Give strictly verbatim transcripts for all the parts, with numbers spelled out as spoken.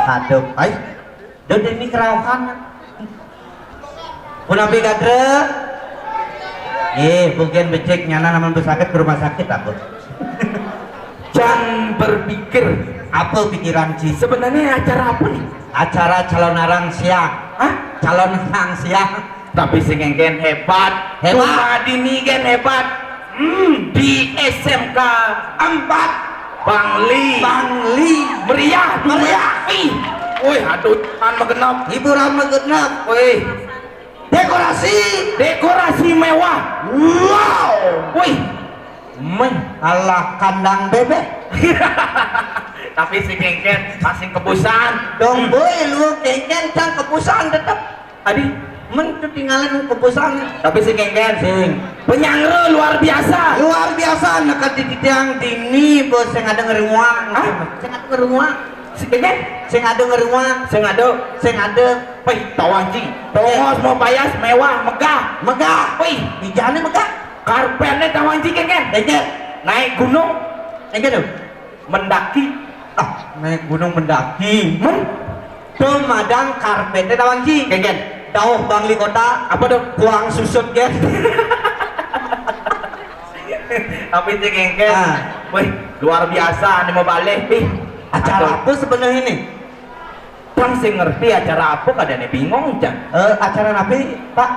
Aduh, ai. Duh, ini kerauhan. Punapi, Gadre? Eh, bukan becek nyana namun bersakit ke rumah sakit aku. Jangan berpikir. Apa pikiran, Ci? Sebenarnya acara apa nih? Acara calon arang siang. Hah? Calon arang siang. Tapi sing engken hebat. Hebat. Cuma dini kan hebat. Hmm, di S M K empat. Bangli. Bangli. Meriah. Meriah. Ih. Wih, aduh, kan magenap. Hiburan magenap. Wih. Dekorasi. Dekorasi mewah. Wow. Wih. Meh, ala kandang bebek. Tapi sing engken masih kepusan. Dong, boy, lu engken cang kepusan tetep. Adi, men tuh tinggalin kepusan. Tapi sing engken sing. Penyangre luar biasa. Luar biasa, nekat di tiang dini, bos, sing ada ngerunguang. Hah? Sing ada ngerunguang. Sing engken? Sing ada ngerunguang. Sing ada. Sing ada. Wih, tawang, Ci. Tongos mau payas, mewah, megah. Megah. Wih, ijane megah. Karpetnya tawang, Ci, engken? Engken. Naik gunung. Engken tuh. Mendaki. Ah, naik gunung mendaki. Men? Tuh madang karpetnya tawang, Ci. Engken. Dauh Bangli kota. Apa tuh? Kuang susut, gen. Tapi sing engken. Ah. Wih, luar biasa nih mau balik. Ih. Acara apa sebenarnya ini? Bang sing ngerti acara apa, kadane bingung, Cang. Eh, acara napi, Pak?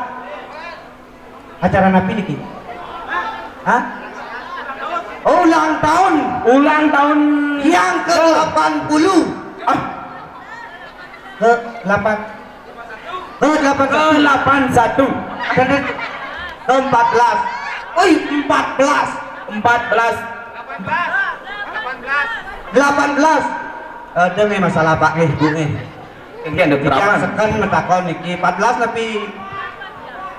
Acara napi niki? Hah? Oh, ulang tahun. Ulang tahun yang ke delapan puluh. Ah. Ke delapan. Ke delapan satu. Ke delapan satu. Dan ke empat belas. Oi, empat belas. Empat belas. Delapan belas. Ada nih masalah, Pak, nih, Bu, nih. Engke nduk. Seken metakon niki, empat belas tapi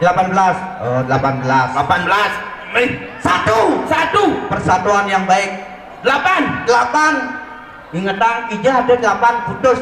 delapan belas. Oh, delapan belas. Delapan belas. Eh, satu. Satu. Persatuan yang baik. Delapan. Delapan. Ingetang, ija ada delapan putus.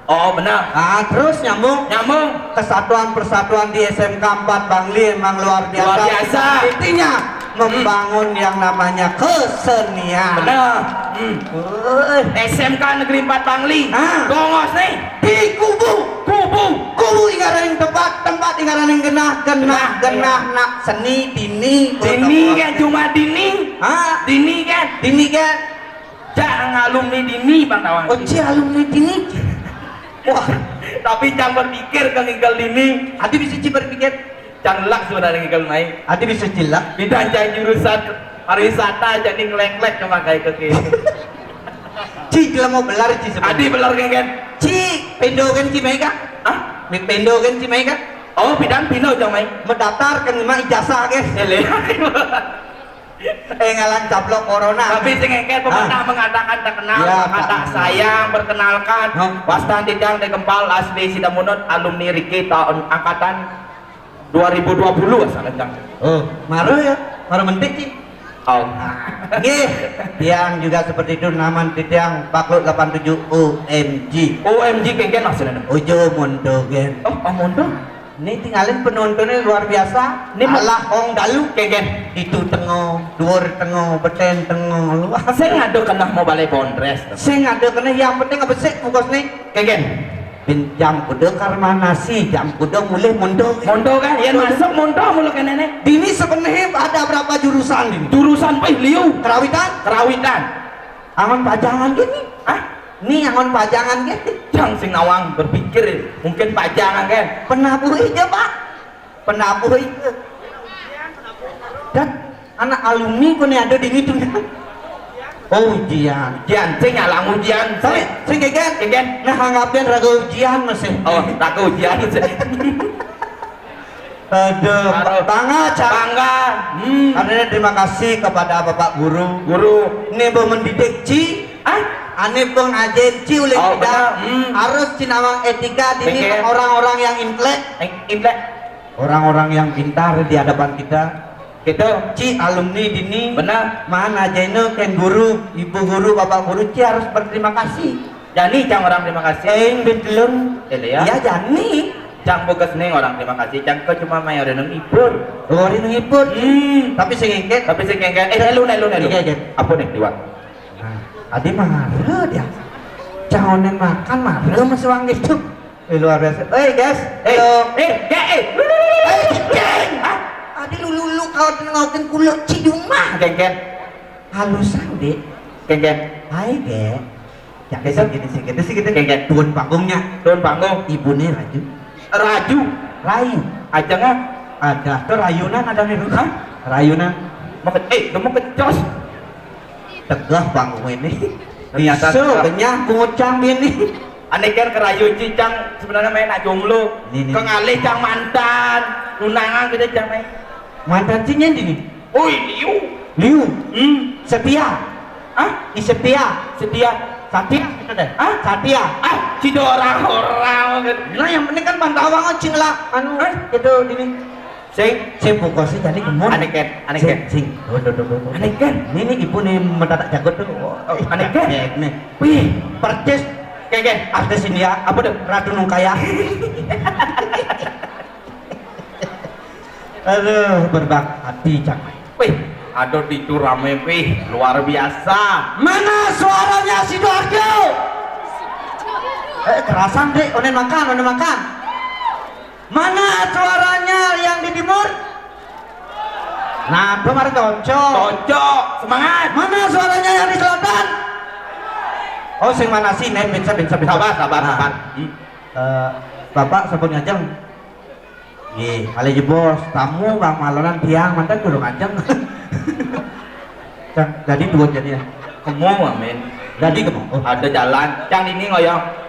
Oh, benar. Ah, terus nyambung. Nyambung. Kesatuan persatuan di S M K empat Bangli emang luar biasa. Luar biasa. Intinya, hmm, membangun yang namanya kesenian. Benar. Hmm. Woi. S M K Negeri empat Bangli. Ah. Dongos nih. Di kubu. Kubu. Kubu ingkaraning tempat, tempat ingkaraning genah, genah, genah, genah, iya, nak seni, dini. Dini kan cuma dini. Hah? Dini kan? Dini kan? Cak alumni dini, Bang Tawang. Oh, ci alumni dini. Wah, tapi cang berpikir ke ngingkel dini. Adi bisa ci berpikir. Cang lak sebenarnya ngingkel mai. Adi bisa cilak. Bidang cang jurusan pariwisata jadi ngelek-lek cuma kayak ke kiri. Ci, gila mau belar, ci, sebenarnya. Adi belar, kan? Ci, pendo kan ci mai, Kak? Hah? Mi pendo kan ci mai, Kak? Oh, bidang pendo cang mai. Mendaftar kan lima ijazah, kan? Ele. Eh, ngalang caplok corona. Tapi sing engke pepatah mengatakan, tak kenal, ya, maka tak sayang. Perkenalkan, wastan titiang Dek Kempal asli Sidamunut, alumni riki tahun angkatan dua ribu dua puluh asal kencang. Oh, mara ya, mara mentik sih. Oh. Nggih, tiang juga seperti itu, nama titiang Pak Lut delapan tujuh O M G. O M G kengken maksudnya? Ojo mondo, gen. Oh, oh, mondo? Ini tinggalin penontonnya luar biasa. Ini ma- Alah, kong dalu. Kengken. Itu tengok, dua tengok, beten tengok, luar. Saya ngadu kena mau balai bondres. Saya ngadu kena, yang penting apa sih, fokus nih? Kengken. Bin jam kuda karma nasi, jam kuda mulih mondo. Mondo kan? Yang masuk mondo mulu kene nih. Dini sebenarnya ada berapa jurusan ini? Jurusan, eh, liu. Kerawitan? Kerawitan. Angon pajangan gini. Hah? Nih, angon pajangan gini. Cang sing nawang berpikir, mungkin pajangan kan? Penabuh aja, Pak. Penabuh aja. Dan anak alumni kok nih ada di itu. Oh, ujian. Ujian, sing ngalang ujian. Tapi, sing kegen. Kegen. Nah, anggapin raga ujian masih. Oh, raga ujian. Aduh, aduh. Bangga, Cak. Bangga. Hmm. Karena terima kasih kepada Bapak Guru. Guru. Ini mau mendidik Ci. Ah? Ane pun ngajain Ci oleh, oh, kita. Benar. Hmm. Harus Ci nawang etika dini orang-orang yang intelek. Eh, intelek. Orang-orang yang pintar di hadapan kita. Gitu. Ci alumni dini. Benar. Mana aja ini, ken guru, ibu guru, bapak guru, Ci harus berterima kasih. Jani cang orang terima kasih. Eng betelun. Iya, ya. Iya, jani. Cang bekas nih orang terima kasih. Cang ke cuma mayor nang ibur. Oh, ada nang ibur. Hmm. Tapi sing engket. Tapi sing engket. Eh, elu, elu, elu. Iya, iya. Apa nih, Iwan? Nah, adi marah dia. Cang onen makan, marem masih wangi tuh. Eh, luar biasa. Eh, guys. Eh, halo. Eh, ya, eh. Lu, lu, lu, lu, lu. Eh, cing. Hah? Adi lu, lu, lu, kau tengokkeun kulo ciduma. Geng, geng. Halusan, Dek. Geng, geng. Hai, Dek. Ya, sing gini, sing gini, sing gini. Geng, geng. Turun panggungnya. Turun panggung. Ibune raju. Raju. Rayu. Aja nggak? Ada. Tuh rayunan ada nih. Hah? Rayunan. Mau ke, eh, lu mau kecos. Tegah panggung ini. Ternyata so, tegah. Kenyang pungut cang ini. Aneh kan kerayu cicang sebenarnya main nak jomblo. Ini, ini. Kengalih cang mantan. Tunangan kita cang main. Mantan cinya ini nih. Oi, liu. Liu. Hmm. Setia. Hah? I setia. Setia. Satia kita deh. Hah? Satia. Ah, cida orang-orang. Nah, yang penting kan bantawang cing lah. Anu, hah? Itu ini. Sing, sing pukul sih jadi gemuk. Aneh kan, aneh kan. Sing, sing. Tuh, tuh, tuh, tuh, tuh. Aneh kan. Ini nih ibu nih mendadak jago tuh. Oh, aneh kan. Nih. Wih, percis. Kayak, kayak. Artis India, apa tuh? Ratu Nungkaya. Aduh, berbak hati cak. Wih, aduh itu rame, wih, luar biasa. Mana suaranya Sidoarjo? Eh, kerasan, Dek. Onen makan, onen makan. Mana suaranya yang di timur? Nah, belum ada cocok. Cocok, semangat. Mana suaranya yang di selatan? Oh, sing mana sih, Nen? Bisa, bisa, bisa. Sabar, sabar, nah, sabar. Hmm. Eh, Bapak sampun ngajeng. Nggih, kali jebos, tamu Kang Malonan tiang, mantan kudu ngajeng. Cang, jadi duit jadi ya. Kemu, amin. Jadi kemu. Oh. Ada jalan. Cang ini ngoyong.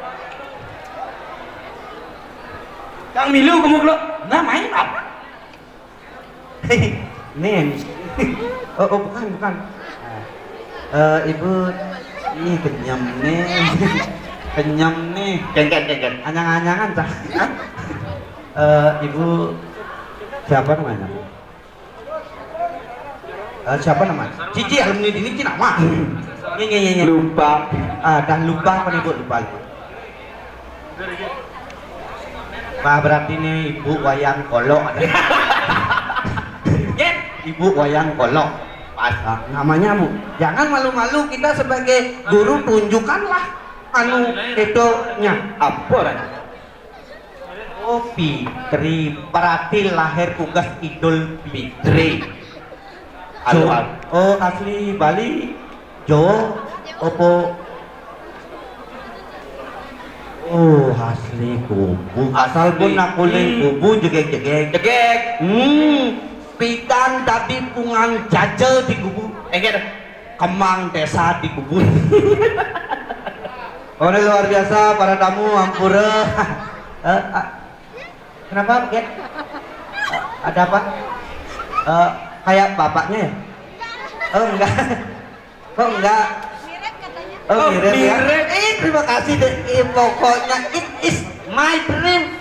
Cang milu kemu lo. Nah, main apa? Nih. Oh, oh, bukan, bukan. Nah. Eh, Ibu, nih kenyam nih. Kenyam nih. Kengken, kengken. Anyang-anyangan, cah. Hah? Eh, Ibu, siapa namanya? Eh, siapa namanya? Cici, alumni dini, Ci, nama? Nih, nih, nih, nih. Lupa. Ah, dah lupa apa nih, Bu? Lupa, lupa. Wah, berarti nih Ibu Wayan Kolok ada. Yen. Ibu Wayan Kolok. Pas. Ah, namanya, Bu. Jangan malu-malu, kita sebagai guru tunjukkanlah anu itunya. Apa, Ran? Oh, Fitri, berarti lahir tugas Idul Fitri. Fitri. Jo-, Alwal. Oh, asli Bali, Jawa, opo? Oh, asli Kubu. Asal pun nak kuling Kubu jegek-jegek. Jegek. Hmm, pidan tadi pungan jaja di Kubu. Enggak. Kemang desa di Kubu. Oh, ini luar biasa, para tamu, ampura. Eh, ah, kenapa, Gen? Eh, ada apa? Eh, kayak bapaknya ya? Oh, enggak. Kok enggak? Oh, oh, mirip ya? Mirip. Eh, terima kasih deh. Eh, pokoknya it is my dream.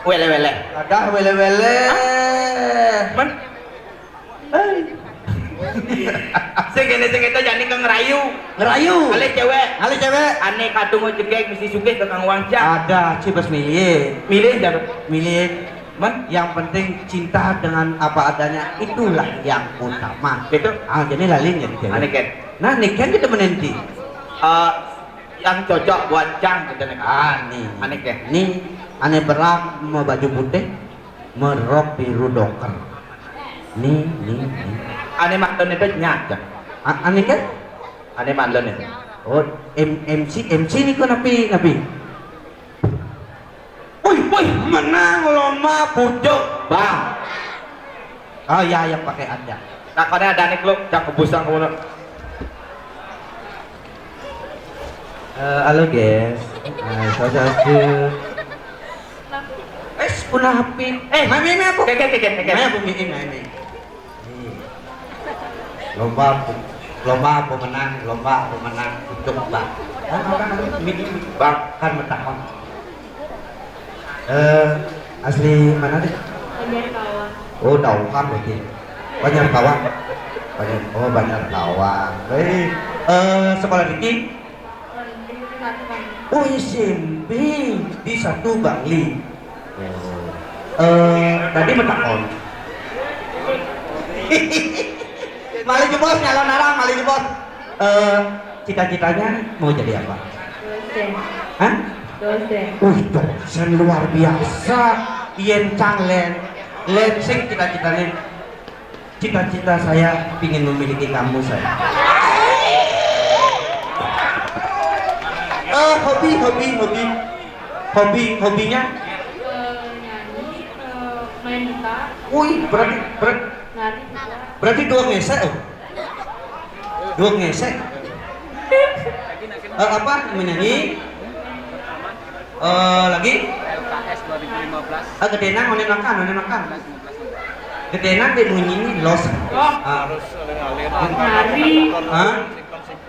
Wele-wele. Ada wele-wele. Hah? Man? Hei. Sing kene sing itu jani ke ngerayu. Ngerayu. Alih cewek. Alih cewek. Ane kadung jegek mesti sugih ke Kang Wangca. Ada, cibes milih. Milih jar. Milih. Man, yang penting cinta dengan apa adanya, itulah yang utama. Gitu. Ah, jadi lalin jadi cewek. Ane, Ken. Nah, nih kan kita menenti. Eh, yang cocok buat Cang, gitu, nih. Ah, nih. Ane, Ken. Nih, ane berang mau baju putih, merok biru doker. Nih, nih, nih. Ane maklon itu nyata. A-, ane kan? Ane maklon itu. Oh, M-, MC, MC nih kok napi, napi? Wih, wih, menang lomba pucuk, Bang. Oh iya, yang pakai aja. Takone ada nih, lu, cak kebusang kono. Eh, halo, guys. Nah, saja. Eh, punah api. Eh, mami, mami, apa? Keket, keket, keket. Mami, apa, mami, mami? Nih. Lomba, lomba pemenang, lomba pemenang untuk Bang. Kan orang ini, Bang, kan mentakon. Eh, asli mana deh? Banjarkawan. Oh, Dauhan berarti. Banjarkawan. Banjar, oh, Banjarkawan. Baik. Eh, sekolah Riki? Oh, S M P di satu Bangli. Oh. Eh, tadi mentakon. Malih jebos, nyalon arang, malih jebos. Eh, cita-citanya mau jadi apa? Hah? Dosen. Uh, dosen luar biasa. Yen cang Len, Len sing cita-citane, cita-cita saya pingin memiliki kamu, saya. Eh, hobi, hobi, hobi. Hobi, hobinya? Eh, nyanyi, eh, main gitar. Wih, berarti, ber- Nari juga. Berarti dua ngesek, oh. Dua ngesek. Eh, apa? Menyanyi. Eh, lagi? L K S dua ribu lima belas. Ah, gedenan, onen makan, onen makan. Gedenan deh bunyi ini, los. Oh. Ah. Nari. Hah?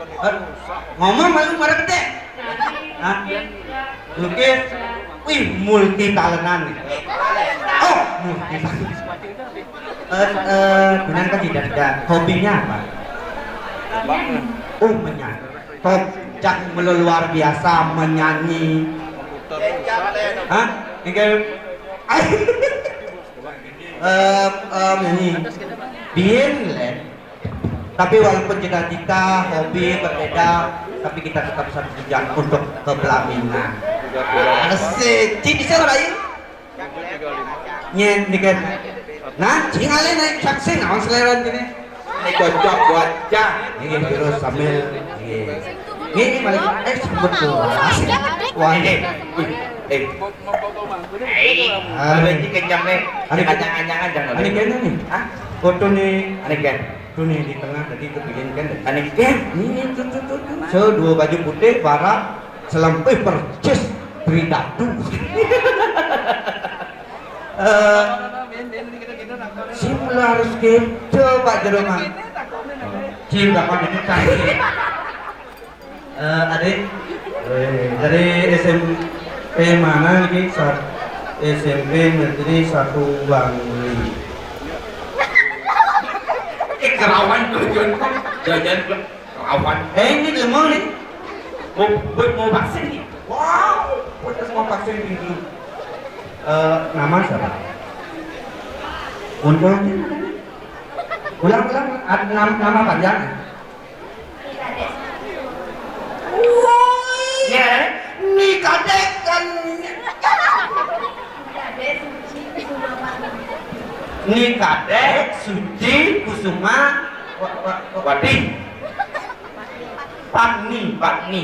Eh, ngomong malu marah gede. Nari. Hah? Lukis. Wih, multi talentan nih. Oh, multi talentan. Eh, eh, Gunan kan tidak, tidak. Hobinya apa? Oh, menyanyi. Top, cak melo luar biasa menyanyi. Hah? Ini kayak, eh, eh, menyanyi. Bien, Len. Tapi walaupun cita-cita, hobi berbeda, tapi kita tetap satu tujuan untuk ke pelaminan. Asik. Ci, bisa ora, Yu? Nyen dikit. Nah, ci ngale naik saksi naon selera ini. Ini cocok buat cah. Ini terus sambil ini. Ini balik, eh, sebut tuh. Asik. Wah, ini. Eh. Eh. Ah. Ada ini kenyang nih. Ada kenyang-kenyangan jangan. Ada kene nih. Hah? Foto nih. Ada kan? Tuh nih di tengah tadi itu bikin kan. Ada kan? Ini tuh, tuh, tuh, tuh. So, dua baju putih, barak, selempih percis Tridatu. Eh, si mula harus gitu, Pak Jero mah. Cil, kapan ini kasih? Eh, adik, eh, dari S M P mana ini? Sa-, S M P Negeri Satu Bangli. Eh, kerawan tuh, Jon. Jajan kerawan. Eh, ini lemah nih. Mau, buat mau vaksin nih. Wow, buat mau vaksin tinggi. Eh, nama siapa? Untuk ulang, ulang, ad-, nam-, nama panjang. Ya, Ni Kadek kan. Ni Kadek Suci Kusuma Wa-, Wa-, Wa-, Wati. Patni, Patni.